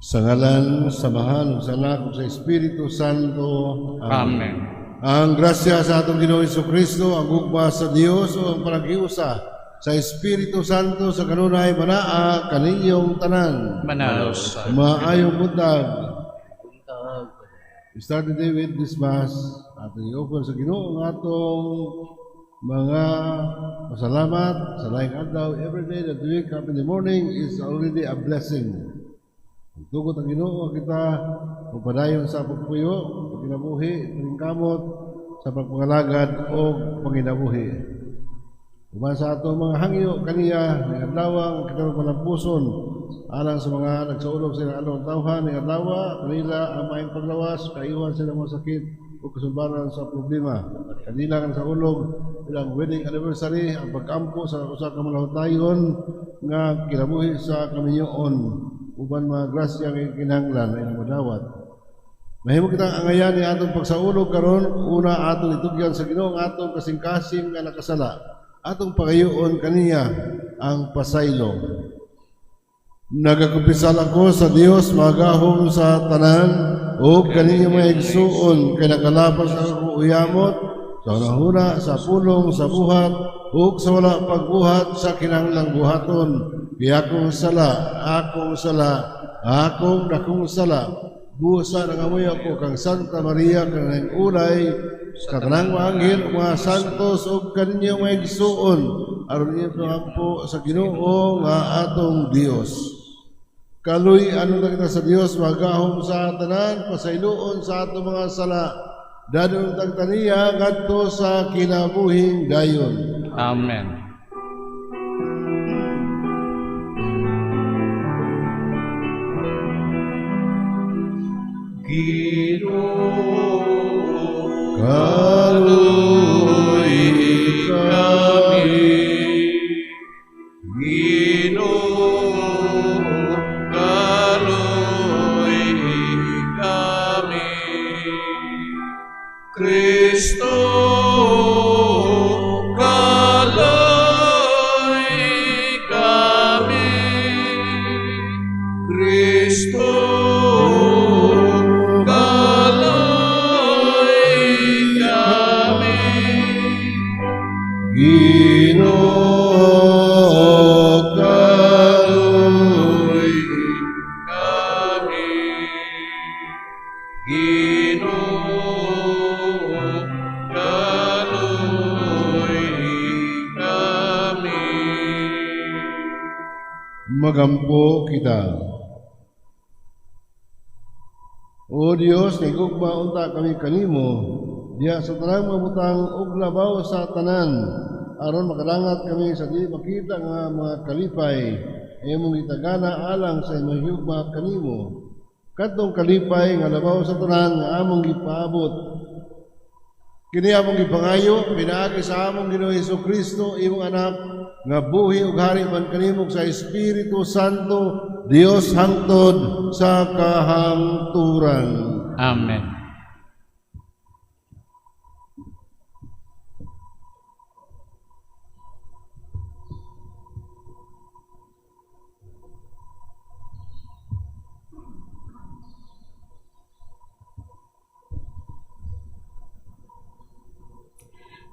Sa ngalan, sa Amahan, sa Anak, ug sa Espiritu Santo. Amen. Ang grasya sa atong Ginoong Kristo, ang gugma sa Dios ug ang panaghiusa sa Espiritu Santo sa kanunay manaa kaninyong tanan. Manaa usab. Maayong buntag. We start the day with this Mass. Atong i-offer sa Ginoo ang atong mga pasalamat sa laing adlaw. Every day that we wake up in the morning is already a blessing. Tugot ang Ginoo kita padayon sa pagpuyo, pagkinabuhi, paningkamot sa pagpangalagad o panginabuhi. Uban sa atong mga hangyo kaniya ning adlaw ang kita magmalampuson alang sa mga nagsaulog sa ilang adlaw tawhan ning adlaw kanila ang maayong paglawas, kaayuhan sila mga sakit o kasulbaran sa problema. Kanila ang saulog ilang wedding anniversary, ang pag-ampo sa usa ka malahutayon nga kinabuhi sa kaminyoon, uban mga grasya nga kinahanglan ilang madawat. Mahimo kitang angayan ni atong pagsaulog karon. Una, atong itugyan sa Ginoo ang atong kasing-kasing nga nakasala. Atong pangayoon kaniya ang pasaylo. Nagakumpisal ako sa Dios magahom sa tanan ug kaninyo mga igsuon kay nakalapas ako uyamot sa hunahuna, sa pulong, sa buhat ug sa wala pagbuhat sa kinahanglang buhaton. Kay akong sala, akong sala, akong dakong sala. Busa nangamuyo ako kang Santa Maria, kanunayng ulay, sa tanang mga anghel ug mga santos ug kaninyo mga igsuon aron inyo pangampo sa Ginoo nga atong Dios. Kaluy-an kita sa Dios magahom sa tanan, pasayloon sa atong mga sala. Dadon tagtaniya ngadto sa kinabuhing dayon. Amen. Ginoo, Kaluy kami. Ginoo, kaluy kami. Kristo, kaluy kami. Kristo, kaluy kami. Ginoo, kaluy kami. Ginoo, kaluy kami. Magampo kita. O Dios, nigugma unta kami kanimo, diha sa tanang mga butang ug labaw sa tanan, aron makadangat kami sa di makita nga mga kalipay, imong gitagana alang sa imong higugma kanimo. Kadtong kalipay nga labaw sa tanan nga among gipaabot. Kini among gipangayo pinaagi sa among Ginoong Hesus Kristo, imong anak, nga buhi ug hari man kanimo sa Espiritu Santo, Dios hangtod sa kahangturan. Amen.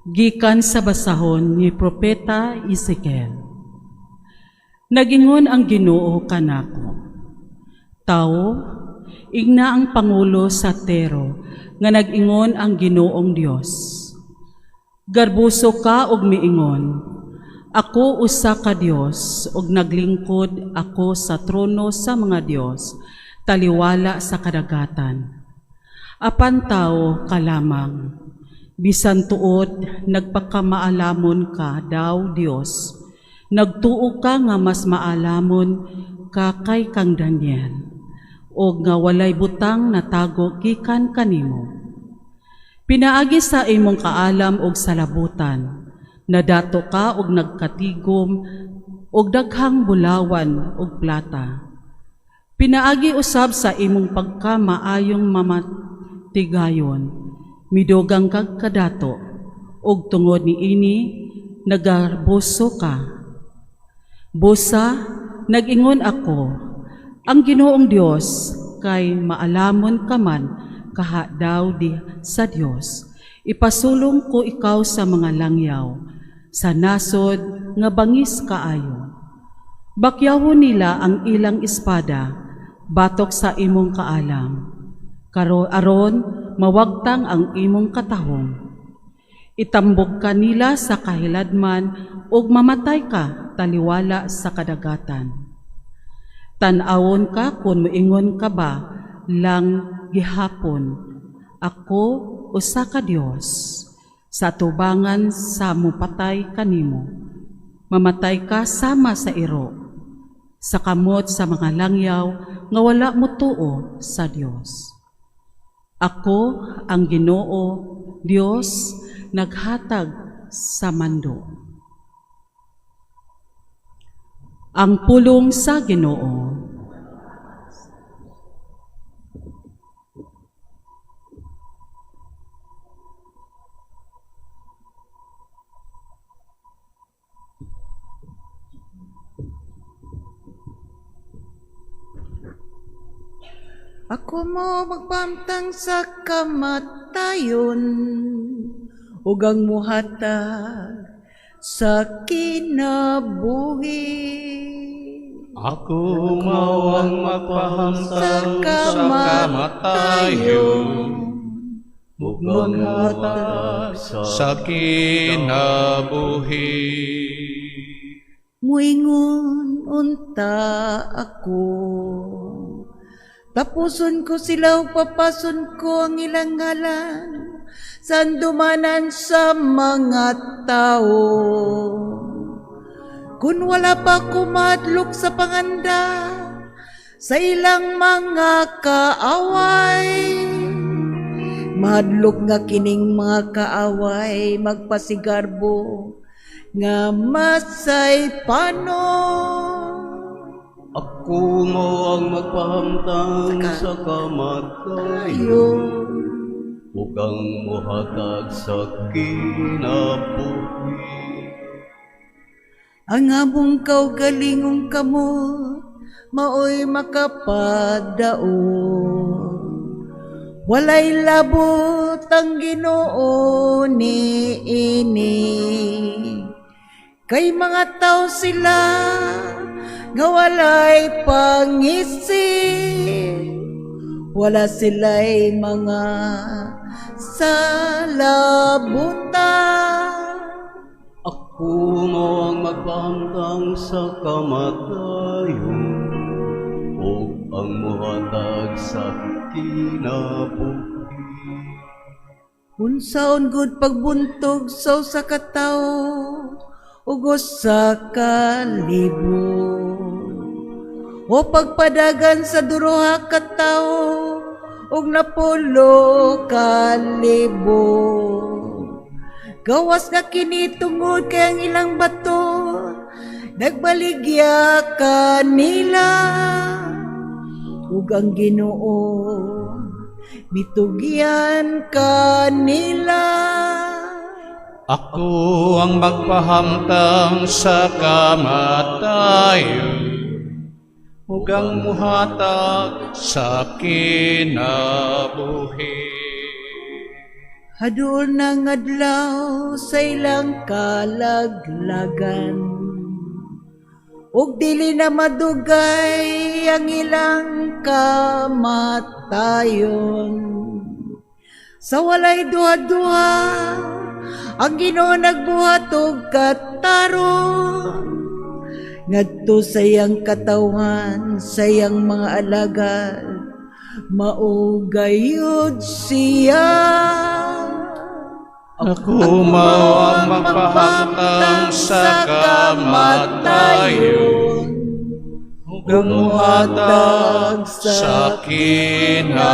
Gikan sa basahon ni Propeta Ezekiel. Nagingon ang Ginoo kanako: "Tao, ingna ang pangulo sa Tiro nga nag-ingon ang Ginoong Dios. Garbuso ka og miingon, 'Ako usa ka dios ug naglingkod ako sa trono sa mga dios taliwala sa kadagatan.' Apan tao ka lamang, bisan tuod nagpakamaalamon ka daw Dios, nagtuo ka nga mas maalamon ka kay kang Daniel, og nga walay butang natago gikan kanimo. Pinaagi sa imong kaalam og salabutan, nadato ka og nagkatigom og daghang bulawan og plata. Pinaagi usab sa imong pagkamaayong mamatigayon, midugang kag kadato, og tungod niini nagarboso ka. Busa, nag-ingon ako, Ang Ginoong Dios kay maalamon ka man kaha daw di sa Dios. Ipasulong ko ikaw sa mga langyaw, sa nasod nga bangis kaayo. Bakyawon nila ang ilang espada, batok sa imong kaalam. Aron mawagtang ang imong katahom. Itambog ka nila sa kahiladman ug mamatay ka taliwala sa kadagatan. Tan-awon ka kung moingon ka ba lang gihapon, ako usa ka Dios, sa tubangan sa mupatay kanimo. Mamatay ka sama sa iro, sa kamot sa mga langyaw nga wala motuo sa Dios. Ako ang Ginoo Dios, naghatag sa mando. Ang pulong sa Ginoo. Ako mo magpamtang sa kamatayon ug ang muhatag sa kinabuhi. Ako mao ang magpahamtang sa kamatayon ug ang muhatag sa kinabuhi. Muingon unta ako, tapuson ko sila ug papason ko ang ilang ngalan sa andumanan sa mga tao. Kung wala pa kumadlok sa panganda sa ilang mga kaaway, mahadlok nga kining mga kaaway magpasigarbo nga masaypanon. Ako mo ang magpahamtang sa kamatayon ug ang muhatag sa kinabuhi. Ang among kaugalingong kamot maoy makapadaot. Walay labot ang Ginoo niini. Kay mga tao sila nga walay pangisip, wala sila'y mga salabutan. Ako mo ang magpahamtang sa kamatayon ug ang muhatag sa kinabuhi. Unsaon gud pagbuntog sa usa ka tawo ug usa ka libo, o pagpadagan sa duha ka tawo ug napulo ka libo. Gawas nga kini tungod kay ang ilang bato nagbaligya kanila, ug ang Ginoo mitugyan kanila. Ako ang magpahamtang sa kamatayon ug ang muhatag sa kinabuhi. Haduol na ngadlaw sa ilang kalaglagan, ug dili na madugay ang ilang kamatayon. Sa walay duha-duha ang Ginoo nagbuhat og katarong ngadto sa iyang katawhan, sa iyang mga alagad, mao gayud siya. Ako mao ang magpahamtang sa kamatayon ug ang muhatag sa kinabuhi.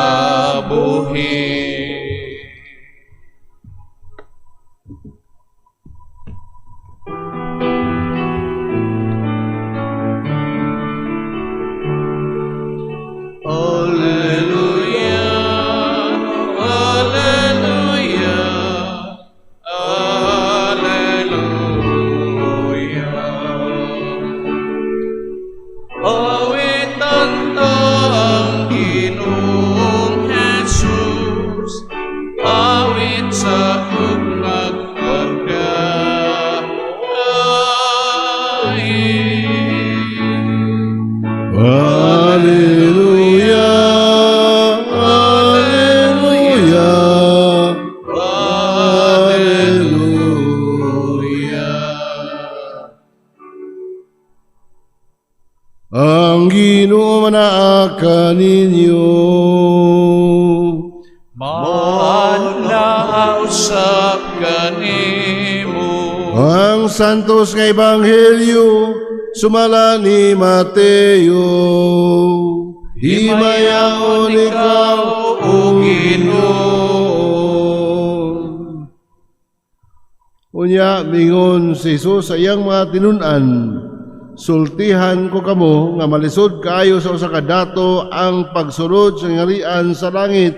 Alleluia, Alleluia, Alleluia. Awitan ta kaninyo. Maana usab kanimo. Ang Santos nga Ebanghelyo sumala ni Mateo. Himayaon ikaw, O Ginoo. Unya mingon si Jesus sa iyang mga tinun-an, "Sultihan ko kamo nga malisod kaayo sa usa ka dato ang pagsulod sa ngarian sa langit.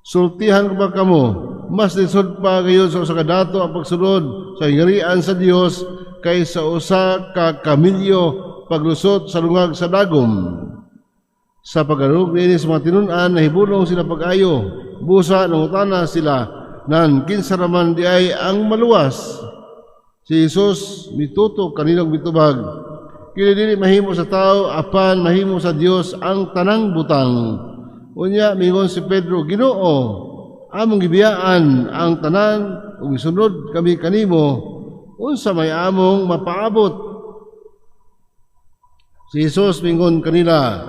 Sultihan ko ba kamo, mas lisod pa gayud sa usa ka dato ang pagsulod sa ngarian sa Dios kaysa usa ka kamilyo paglusot sa lungag sa dagom." Sa pagdungog niini sa mga tinun-an, nahibulong sila pag-ayo. Busa nangutana sila, "Nan kinsa raman di ay ang maluwas?" Si Jesus mitutok kanila ug mitubag, "Kini dili mahimo sa tao, apan mahimo sa Dios ang tanang butang." Unya mingon si Pedro, "Ginoo, among gibiyaan ang tanan ug gisunod kami kanimo. Unsa may among mapaabot?" Si Jesus mingon kanila,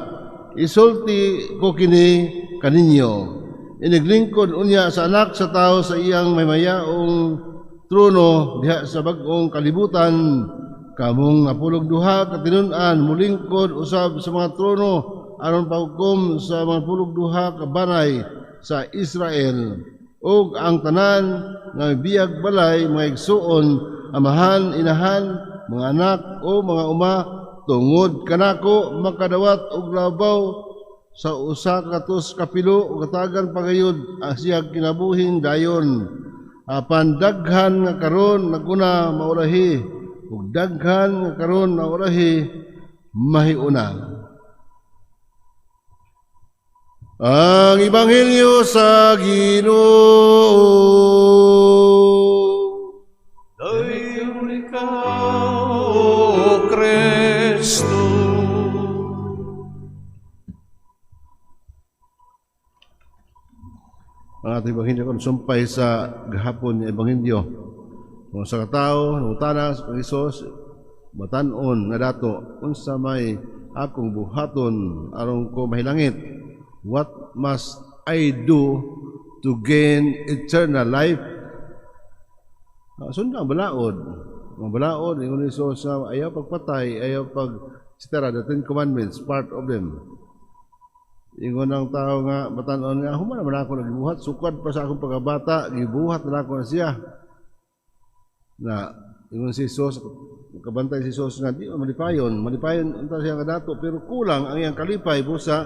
"Isulti ko kini kaninyo. Iniglingkod unya sa Anak sa Tao sa iyang mahimayaong trono diha sa bag-ong kalibutan, kamong 12 ka tinun-an mulingkod usab sa mga trono aron paghukom sa mga 12 ka banay sa Israel. Ug ang tanan nga mibiyag balay, mga igsuon, amahan, inahan, mga anak o mga uma tungod kanako makadawat og labaw sa 100 kapilo ug hatagan pa gayud ang siyang kinabuhing dayon. Apan daghan nga karon naguna maulahi ug daghan nga karon naulahi mahiuna." Ang Ebanghelyo sa Ginoo. Dayon ikaw, O Kristo. Ang ating Ebanghelyo kung sumpay sa gahapon ng Ebanghelyo. Kung sa katao, nangutana sa Hesus, "Matan-on nga dato, unsa may akong buhaton aron ko mahilangit? What must I do to gain eternal life?" Sundan ang balaod. Ang balaod, ingon ni Jesus sa ayaw pagpatay, ayaw pag etc. The Ten Commandments, part of them. Ingon ang tao nga matan-on nga, "Human naman ako nagibuhat, sukad pa sa akong pagkabata, gibuhat na ako na siya." Na ingon si Jesus, kabantay si Jesus nga di man malipayon, malipayon unta siya nga dato, pero kulang ang iyang kalipay. Busa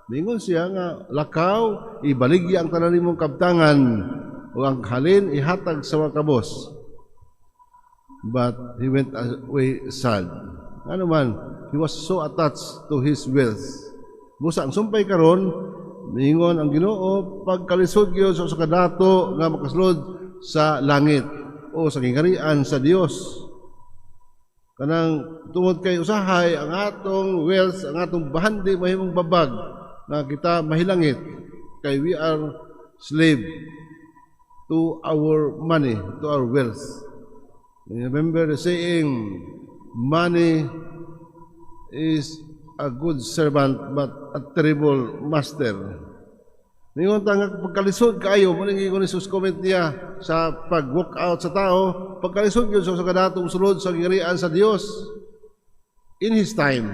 mingon siya nga, "Lakaw, ibaligya ang tanan nimong kabtangan ug ang halin ihatag sa mga kabos." But he went away sad. Ano man, he was so attached to his wealth. Busa ang sumpay karon, miingon ang Ginoo, pagkalisod gyud sa usa ka dato nga makasulod sa langit o sa gingharian sa Dios. Kanang tungod kay usahay ang atong wealth, ang atong bahandi mahimong babag na kita mahilangit kay we are slave to our money, to our wealth. Remember the saying, "Money is a good servant but a terrible master." Ningon ta nga pagkalisod kaayo, mo ning ingon ni Jesus, comment niya sa pag-walk out sa tao, pagkalisod gyud sa kadatong sulod sa gingharian sa Dios in his time.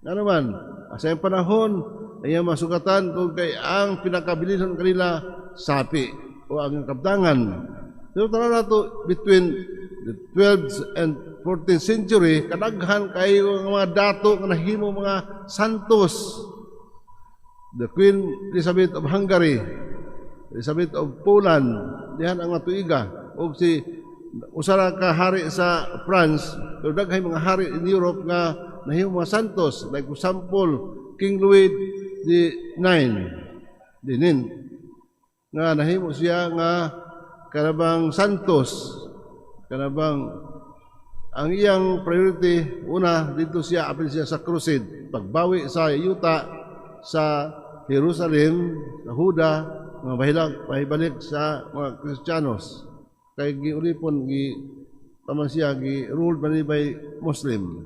Nga naman, sa iyang panahon, iyang masugatan kung kay ang pinakabilin kanila sapi o ang kabtangan. Pero tanaw nato between the 12th and 14th century, kadaghan kayo ang mga dato nga nahimo mga santos. The Queen Elizabeth of Hungary, Elizabeth of Poland, dihan ang mga tuiga. O si usa ra ka hari sa France, pero daghay mga hari in Europe nga nahimo mga santos. Like for example, King Louis the Nine, the Ninth, nga nahimo siya nga kanabang santos, kanabang ang iyang priority una dito siya apil siya sa crusade, pagbawi sa yuta sa Jerusalem, sa Huda, mga bahilag, pahibalik sa mga Kristiyanos. Kay giulipon, gi paman siya, gi ruled man ni by Muslim.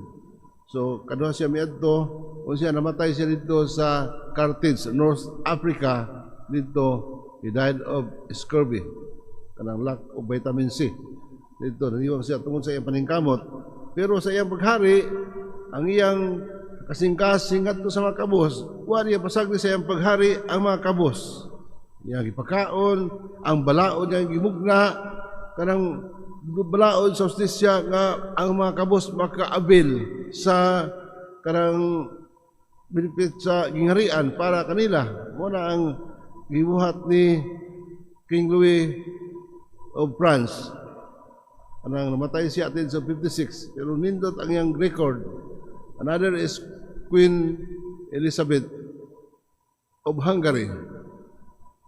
So kaduha siya miadto, kung siya namatay siya dito sa Carthage, North Africa, dito he died of scurvy, kanang lack of vitamin C. Dito naniwang siya tungod sa iyang paningkamot. Pero sa iyang paghari, ang iyang kasing-kasing ngadto sa mga kabos, wa niya pasagdi sa iyang paghari ang mga kabos. Iyang gipakaon, ang balaod niyang gimugna, kanang balaod sa hustisya nga ang mga kabos makaabil sa kanang benefit sa gingharian para kanila. Mao na ang gibuhat ni King Louis of France. Anang namatay siya at the age of 56, pero nindot ang iyang record. Another is Queen Elizabeth of Hungary.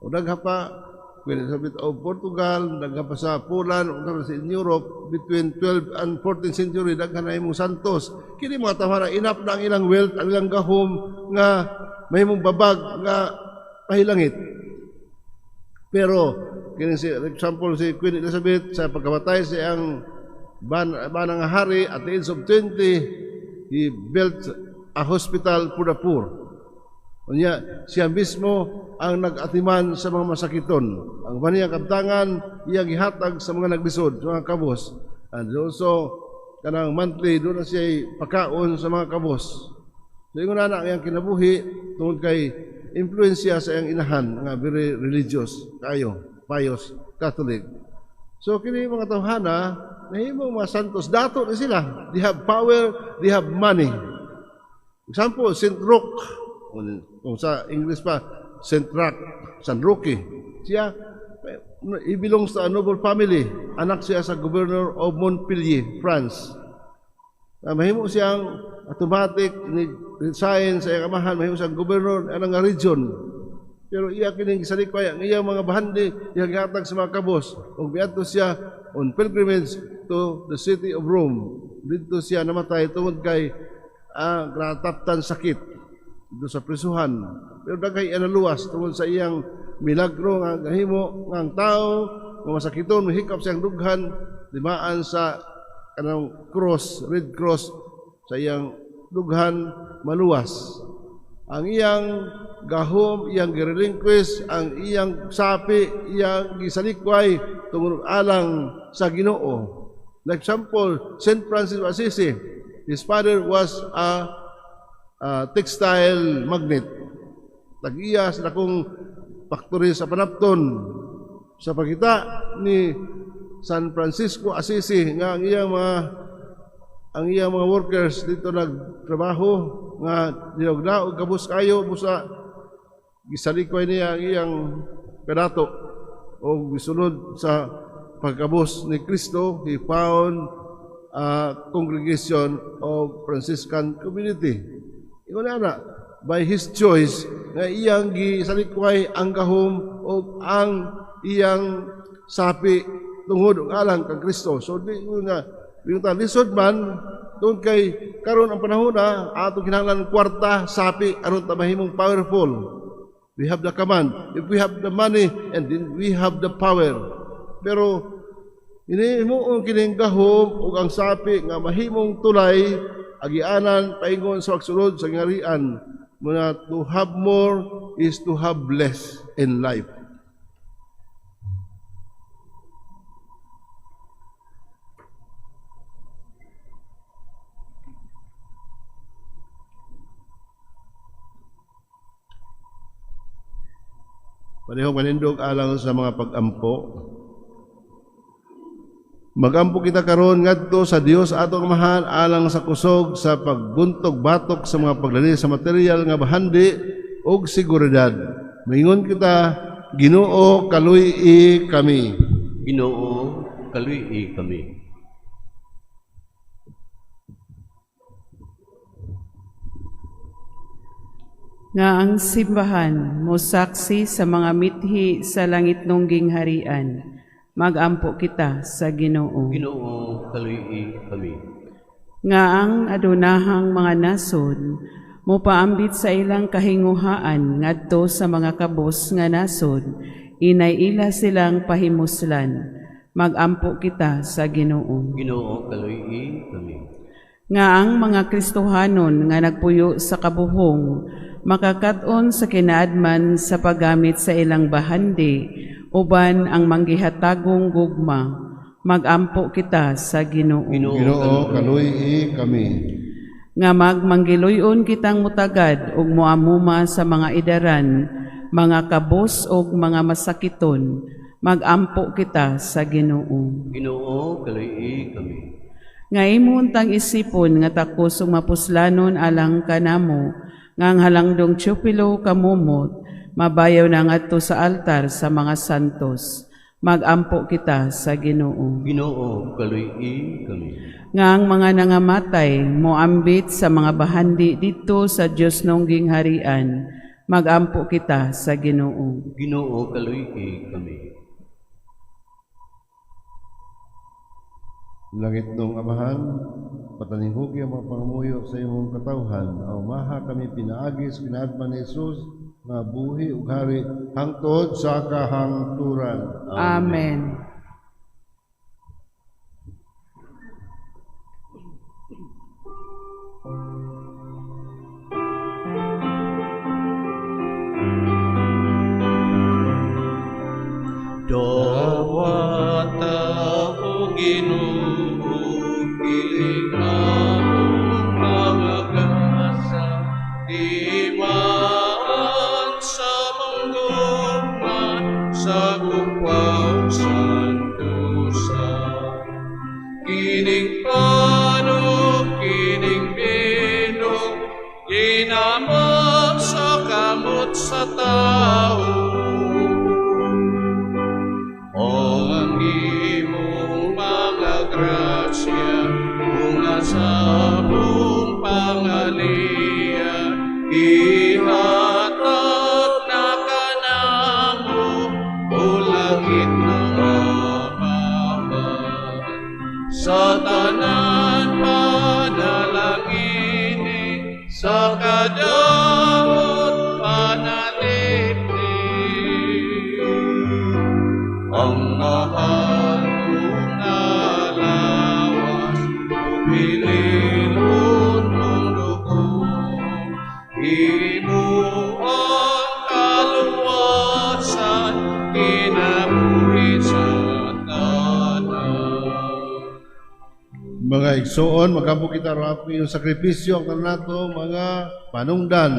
O dagha pa Queen Elizabeth of Portugal, dagha pa sa Poland, o dagha sa Europe between 12 and 14th century, daghan na imong santos. Kini mga tawhana, enough na ang ilang wealth, ang ilang gahom nga mahimong babag nga pahilangit. Pero kini si example si Queen Elizabeth, sa pagkamatay sa iyang banang hari at the age of 20, he built a hospital for the poor. Unya, siya mismo ang nag-atiman sa mga masakiton. Ang kaniyang kabtangan, iyang gihatag sa mga naglisod, sa mga kabos. And also, kanang monthly, doon na siya pakaon sa mga kabos. So, ingon na ang iyang kinabuhi tungod kay impluensya sa iyang inahan, nga very religious, kayo, pious, Catholic. So, kini mga tawhana, nahimo mga santos, dato na sila. They have power, they have money. Example, Saint Roch, kung sa English pa, Saint Roch, San Roque. Siya, he belongs to a noble family. Anak siya sa governor of Montpellier, France. Mahimo siyang automatic ni resign sa iyang amahan, mahimo siyang governor anang nga region. Pero iya kining gisalikway ang iyang mga bahandi, iyang gihatag sa mga kabos. Ug miadto siya on pilgrimage to the city of Rome. Didto siya namatay tungod kay nataptan sakit dito sa prisuhan. Pero daghay iya naluwas tungod sa iyang milagro nga gahimo nga ang tao nga masakiton mahikap siyang dughan dimaan sa kanang cross, red cross sa iyang dughan maluwas. Ang iyang gahom, iyang girelinquish, ang iyang sapi, iyang gisalikway tungod alang sa Ginoo. Like example, Saint Francis of Assisi, his father was a textile magnate. Tag-iya sa dakong factory sa Panapton. Sa pagkita ni San Francisco Assisi nga ang iyang mga workers dito nagtrabaho nga niugna og kabus kayo, busa gisalikway niya ang iyang kadato o gisunod sa pagkabos ni Kristo. He found a congregation of Franciscan community. Ingon na by his choice nga iyang gisalikway ang gahom o ang iyang sapi tungod og alang kang Kristo. So di nga yung ta lisod man tungod kay karon ang panahon na atong kinahanglan kwarta, sapi aron ta mahimong powerful. We have the command. If we have the money and then we have the power. Pero inihimuon kining gahom ug ang sapi nga mahimong tulay agianan paingon sa pagsulod sa gingharian. Muna to have more is to have less in life. Parehong manindog alang sa mga pag-ampo. Magampo kita karon ngadto sa Dios atong Amahan alang sa kusog sa pagbuntog batok sa mga paglani sa material nga bahandi ug seguridad. Maingon kita, Ginoo, kaluy-i kami. Ginoo, kaluy-i kami. Nga ang simbahan mosaksi sa mga mithi sa langitnong gingharian. Magampo kita sa Ginoo. Ginoo, kaluy-i kami. Nga ang adunahang mga nasod mopaambit sa ilang kahinguhaan ngadto sa mga kabos nga nasod, inay ila silang pahimuslan. Magampo kita sa Ginoo. Ginoo, kaluy-i kami. Nga ang mga Kristohanon nga nagpuyo sa kabuhong makakat-on sa kinaadman sa paggamit sa ilang bahandi uban ang manggihatagong gugma, magampo kita sa Ginoo. Ginoo, kaluy-i kami. Nga magmanggiluyon kitang mutagad ug moamuma sa mga idaran, mga kabos ug mga masakiton, magampo kita sa Ginoo. Ginoo, kaluy-i kami. Nga imong tang isipon nga takos ug mapuslanon alang kanamo, nga ang halangdong Teofilo Camomot mabayaw na ngadto sa altar sa mga santos, magampo kita sa Ginoo. Ginoo, kaluy-i kami. Nga ang mga nangamatay moambit sa mga bahandi didto sa Dios nungging harian, magampo kita sa Ginoo. Ginoo, kaluy-i kami. Langitnong Amahan, pataninghugi ang mga pangamuyo sa imong katawhan. Aumaha kami pinaagi sa kinaadman ni Jesus nga buhi ug hari hangtod sa kahangturan. Amen. Dawata o Ginoo, kiling among mga gasa, timaan sa mong gugma, sa gugpaw santusa. Kining pano, kining bino, ginamot sa kamot sa tao. O ang imong mga grasya, bunga sa among pangaliya, ihatag na kanamo, o langit na Amahan. Sa tanan panalangini, sa kadamot panalipni. Ang mahal mong lawas, pililon mong dugo, imo ang kaluwasan, kinabuhi sa tanan. Mga igsoon, magampo kita rapi yung sakripisyo ang kanato mga panungdan.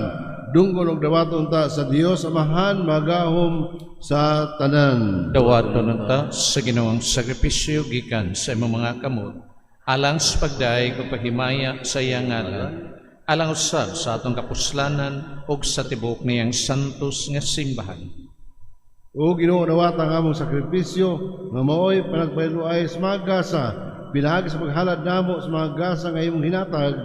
Dunggon og dawaton ta sa Dios Amahan magahom sa tanan. Dawaton unta sa Ginoong sakripisyo gikan sa imong mga kamot, alang sa pagdaig ug paghimaya sa iyang ngalan, alang usab sa atong kapuslanan ug sa tibuok niyang santos nga simbahan. O Ginoo, dawata ang among sakripisyo nga maoy panagpahiluay sa mga gasa, pinaagi sa paghalad namo sa mga gasa nga imong hinatag,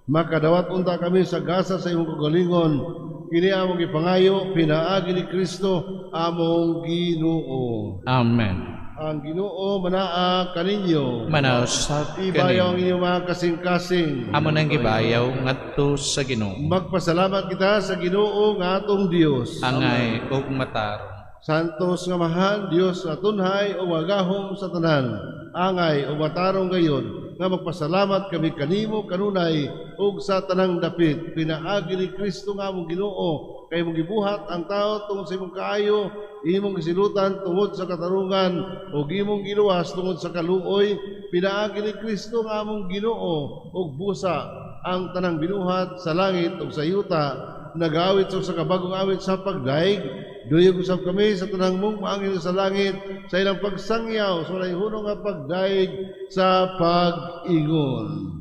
makadawat unta kami sa gasa sa imong kagalingon. Kini among gipangayo pinaagi ni Kristo among Ginoo. Amen. Ang Ginoo manaa kaninyo. Manausap Ibayaw ang kaninyo. inyong mga kasing-kasing. Amo nang gibayaw ngadto sa Ginoo. Magpasalamat kita sa Ginoo nga atong Dios. Angay ug matarong. Santos nga Amahan, Dios nga tunhay o magahom sa tanan, angay o matarong gayon, nga magpasalamat kami kanimo kanunay ug sa tanang dapit, pinaagi ni Kristo nga among Ginoo, kay imong gibuhat ang tao tungod sa imong kaayo, imong gisilutan tungod sa katarungan, ug imong giluwas tungod sa kaluoy, pinaagi ni Kristo nga among Ginoo, ug busa ang tanang binuhat sa langit ug sa yuta, nagawit sa kabagong awit sa pagdaig. Duyog usab kami sa tanang mong maangin sa langit sa ilang pagsangyaw sa walay hunong nga pagdaig sa pag-ingon.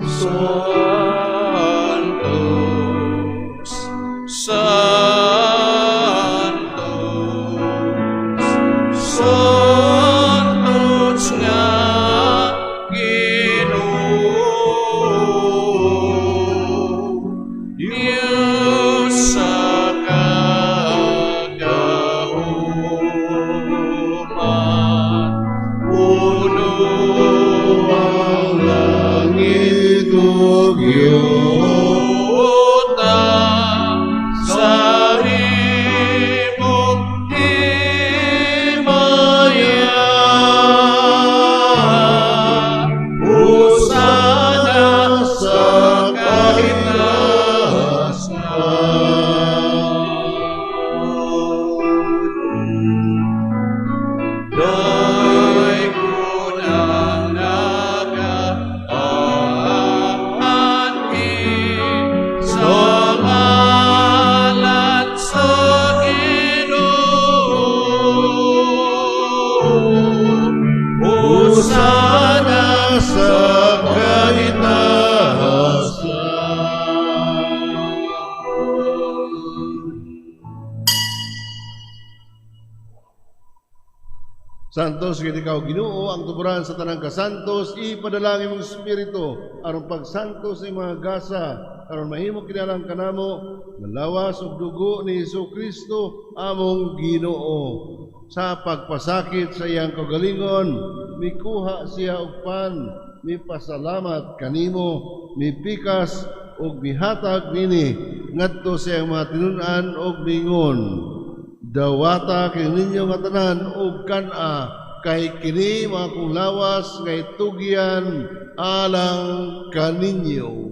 Santos, Santos, Santos nga Ginoo, Diyos sa kagahuman, puno ang langit ug yuta sa imong himaya. Santos gid ikaw Ginoo, ang tuburan sa tanang kasantos, ipadala ang imong espiritu aron pagsantos sa mga gasa, aron mahimo kini alang kanamo nga lawas ug dugo ni Hesus Kristo among Ginoo. Sa pagpasakit sa iyang kaugalingon, mikuha siya og pan, mipasalamat kanimo, mipikas ug mihatag nini ngadto sa iyang mga tinun-an ug mingon: Dawata kini ninyo nga tanan ug kan-a, kay kini mao akong lawas nga itugyan alang kaninyo.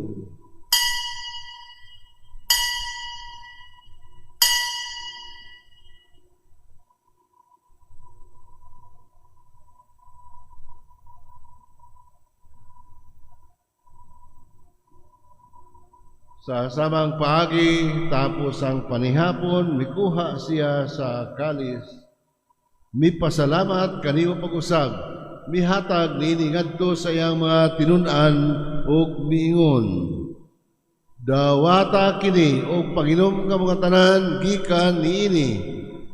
Sa samang paagi, tapos ang panihapon, mikuha siya sa kalis. Mipasalamat kanimo pag-usab, mihatag niini ngadto sa iyang mga tinun-an ug miingon: Dawata kini og panginom ka mga tanan gikan niini,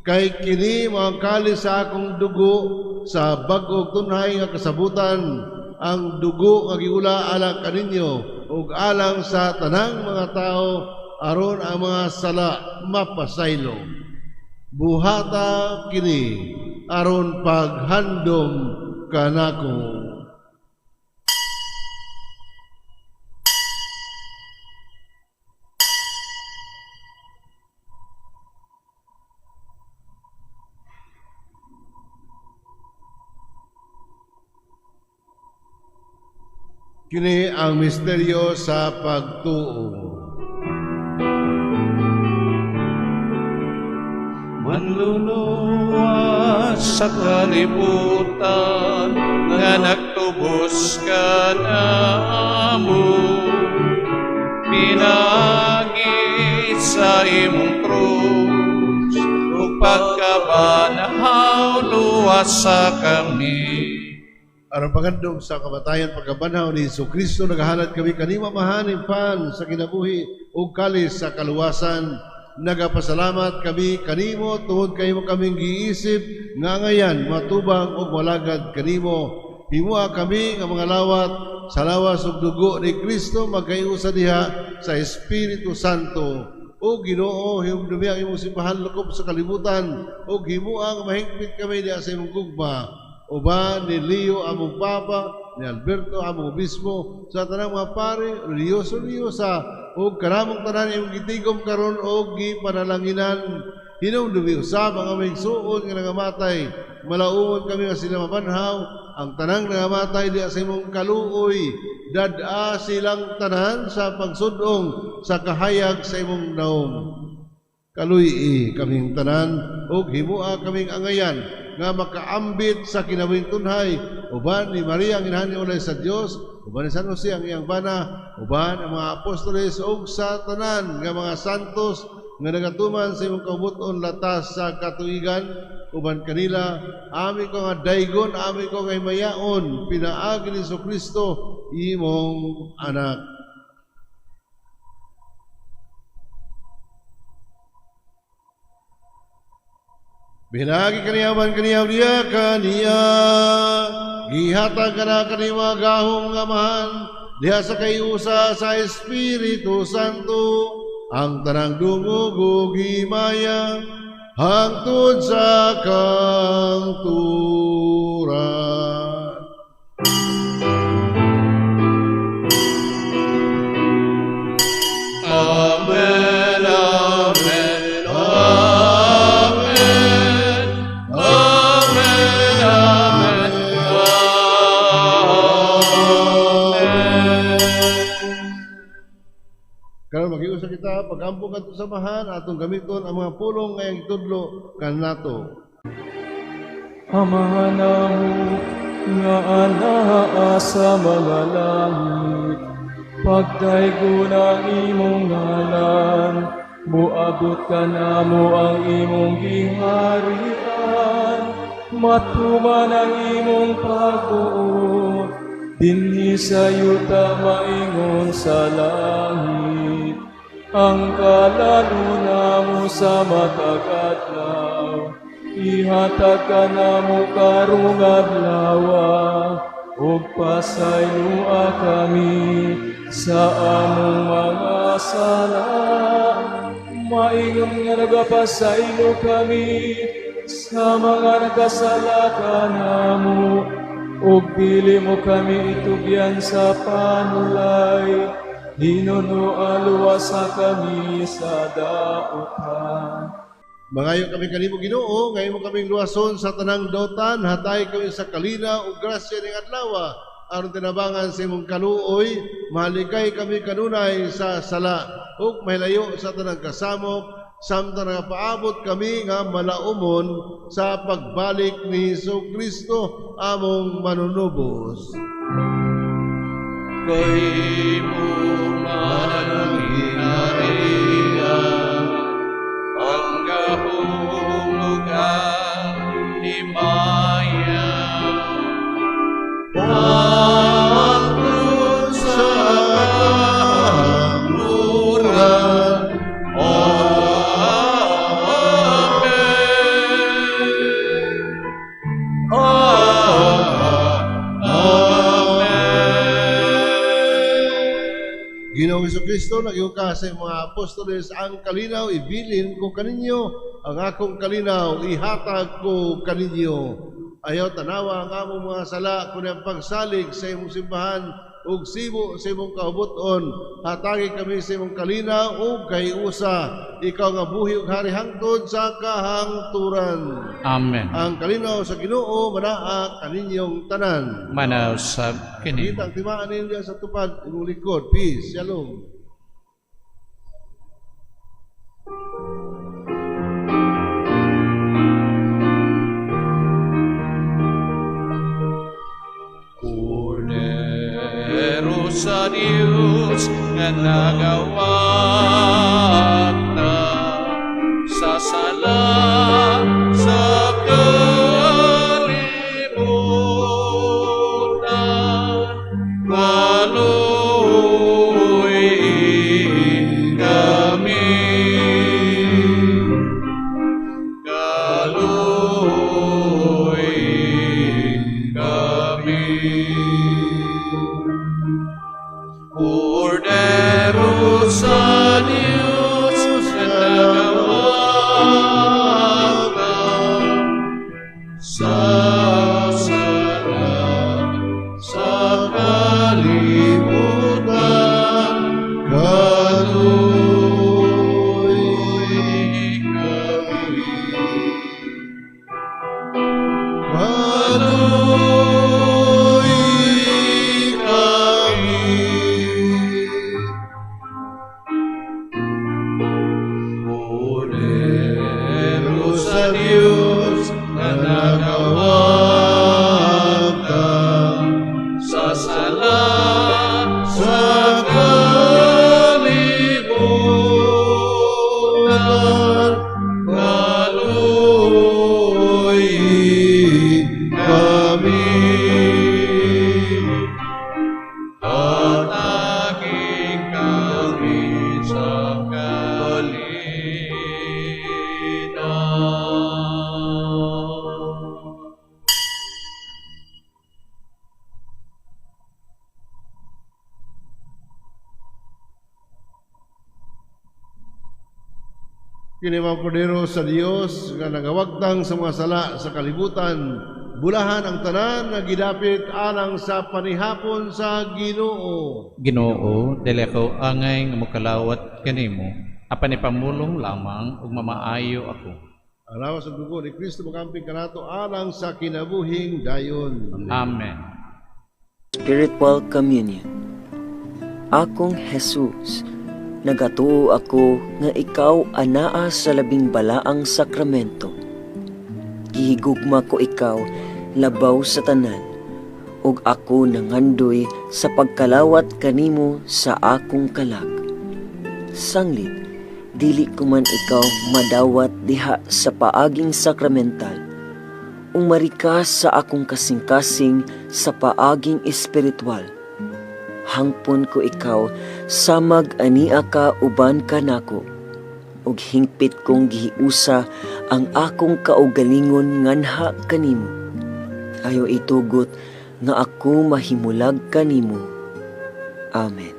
kay kini mao ang kalis sa akong dugo sa bag-ong tunhay nga kasabutan, ang dugo nga giula alang kaninyo ug alang sa tanang mga tao aron ang mga sala mapasaylo. Buhata kini aron paghandom kanako. Kini ang misteryo sa pagtuo. Manluluwas sa kalibutan nga nagtubos kanamo, pinaagi sa imong krus ug pagkabanhaw luwasa kami. Aron paghandom sa kamatayan pagkabanhaw ni Hesus Kristo, nagahalad kami kanimo, Amahan, pan sa kinabuhi ug kalis sa kaluwasan. Nagapasalamat kami kanimo tungod kay imo kaming giisip nga ngayan matubang ug malagad kanimo. Himoa kami nga mga lawat sa lawas ug dugo ni Kristo magkaiusa diha sa Espiritu Santo. O Ginoo, hinumdumi ang imong simbahan lakop sa kalibutan ug himoa nga mahingpit kami diha sa imong gugma. Uban ni Leo among Papa, ni Alberto among Obispo, sa tanang mga pare, relihiyoso relihiyosa, ug kanamong tanan imong gitigom karon og gipanalanginan. Hinumdumi usab ang aming igsuon nga nangamatay, malaumon kami nga sila mabanhaw, ang tanang nangamatay diha sa imong kaluoy, dad-a silang tanan sa pagsudong sa kahayag sa imong naong. Kaluy-i kaming tanan ug himoa kaming angayan nga makaambit sa kinabuhing tunhay, uban ni Maria ang inahan ni ulay sa Dios, uban ni San Jose ang iyang bana, uban ang mga apostoles ug sa tanan nga mga santos nga nagatuman sa imong kaubuton latas sa katuigan, uban kanila ami ko nga daygon, ami ko nga himayaon, pinaagi ni Jesucristo imong anak. Binagi kaniya man kaniya diya kaniya, gihatag kana kanima gahom nga Amahan, diha sa kayusa sa Espiritu Santo, ang tanang dungog ug himaya, hangtod sa kangturan. Amen, amen, amen, amen, amen, amen. Karon makiusap kita pag-ampo kadto sa Amahan, atong gamiton ang mga pulong nga iyang gitudlo kanato. Amahan namo nga anaa sa mga langit, pagdaygon ang imong ngalan, moabot kanamo ang imong giharian, matuman ang imong pagbuot, dinhi sa yuta maingon sa langit. Ang kalaluna mo sa matag adlaw, Ihatag kanamo karong adlaw ug pasayloa kami sa among mga sala, maingon nga nagapasaylo kami sa mga nakasala kanamo, ug dili mo kami itugyan sa panulay, hinunoa luwasa kami sa dautan. Mangayo kami kanimo, Ginoo, nga imo kaming luwason sa tanang dautan, hatagi kami sa kalinaw ug grasya ning adlaw aron tinabangan sa imong kaluoy, mahalikay kami kanunay sa sala ug mahilayo sa tanang kasamok samtang nagapaabot kami nga malaumon sa pagbalik ni Hesus Kristo among manunubos. Kay imo man ang gingharian, ang gahom ug ang himaya, hangtod sa kahangturan. Amen. Amen. Ginoong Kristo, nag-ingon ka sa mga apostoles, "Ang kalinaw ibilin ko kaninyo, ang akong kalinaw ihatag ko kaninyo. Ayaw tanawa ang among mga sala, kundi ang pagsalig sa imong simbahan ug sibo sa imong kaubuton. Hatagi kami sa imong kalinaw ug kahiusa. Ikaw nga buhi ug hari hangtod sa kahangturan." Amen. Ang kalinaw sa Ginoo manaa kaninyong tanan. Manaw sab kini. Kita ang timaan ninyo sa tupad imong likod. Peace. Shalom. Kordero sa Dios nga nagawagtang sa sala sa kalibutan, kaluoy kami, kaluoy kami. Kordero sa Dios nga nagawagtang sa sala sa kalibutan, kaluoy kami, Kaluoy kami. Kordero sa Dios nga nagawagtang sa sala sa kalibutan, kaluoy kami. Hatagi kami sa kalinaw. Kini mao Kordero sa Dios nga nagawagtang sa mga sala sa kalibutan. Bulahan ang tanan nga gidapit alang sa panihapon sa Ginoo. Ginoo, dili ako angay nga mokalawat kanimo, apan ipamulong lamang ug mamaayo ako. Ang lawas ug dugo ni Kristo magamping kanato alang sa kinabuhing dayon. Amen. Spiritual Communion. Akong Jesus, nagatuo ako nga ikaw anaa sa labing balaang sakramento. Gihigugma ko ikaw labaw sa tanan, ug ako nangandoy sa pagkalawat kanimo sa akong kalag. Sanglit, dili ko man ikaw madawat diha sa paaging sakramental. Umari ka sa akong kasing-kasing sa paaging espiritual. Hangpon ko ikaw samag ania ka uban kanako. Ug hingpit kong gihiusa ang akong kaugalingon nganha kanimo. Ayaw itugot nga ako mahimulag kanimo. Amen.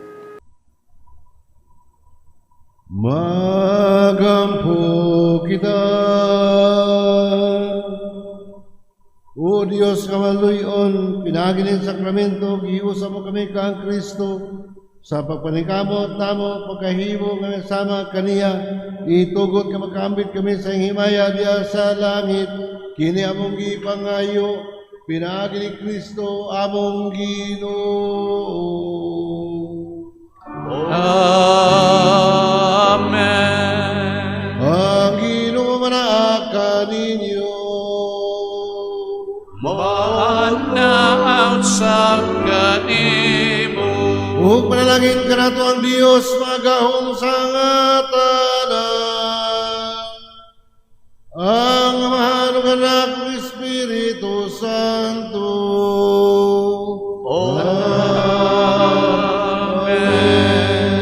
Magampo kita. O Diyos nga maluyon, pinaagi ning sakramento, giusa mo kami kang Kristo sa pagpaningkamot namo pagkahimo nga sama kaniya, itugot nga makaambit kami sa iyang himaya diya sa langit. Kini among gipangayo pinaagi ni Kristo among Ginoo. Amen. Ang Ginoo manaa kaninyo. Manaa usab kanimo. Ug manalangin kanato ang Dios magahom sa tanan, ang Amahan ug Anak ug Espiritu Santo. Amen.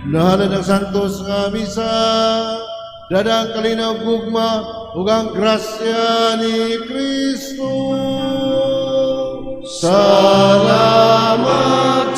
Nahalad ang santos nga misa, dada ang kalinaw, gugma ug ang grasya ni Kristo. Salamat.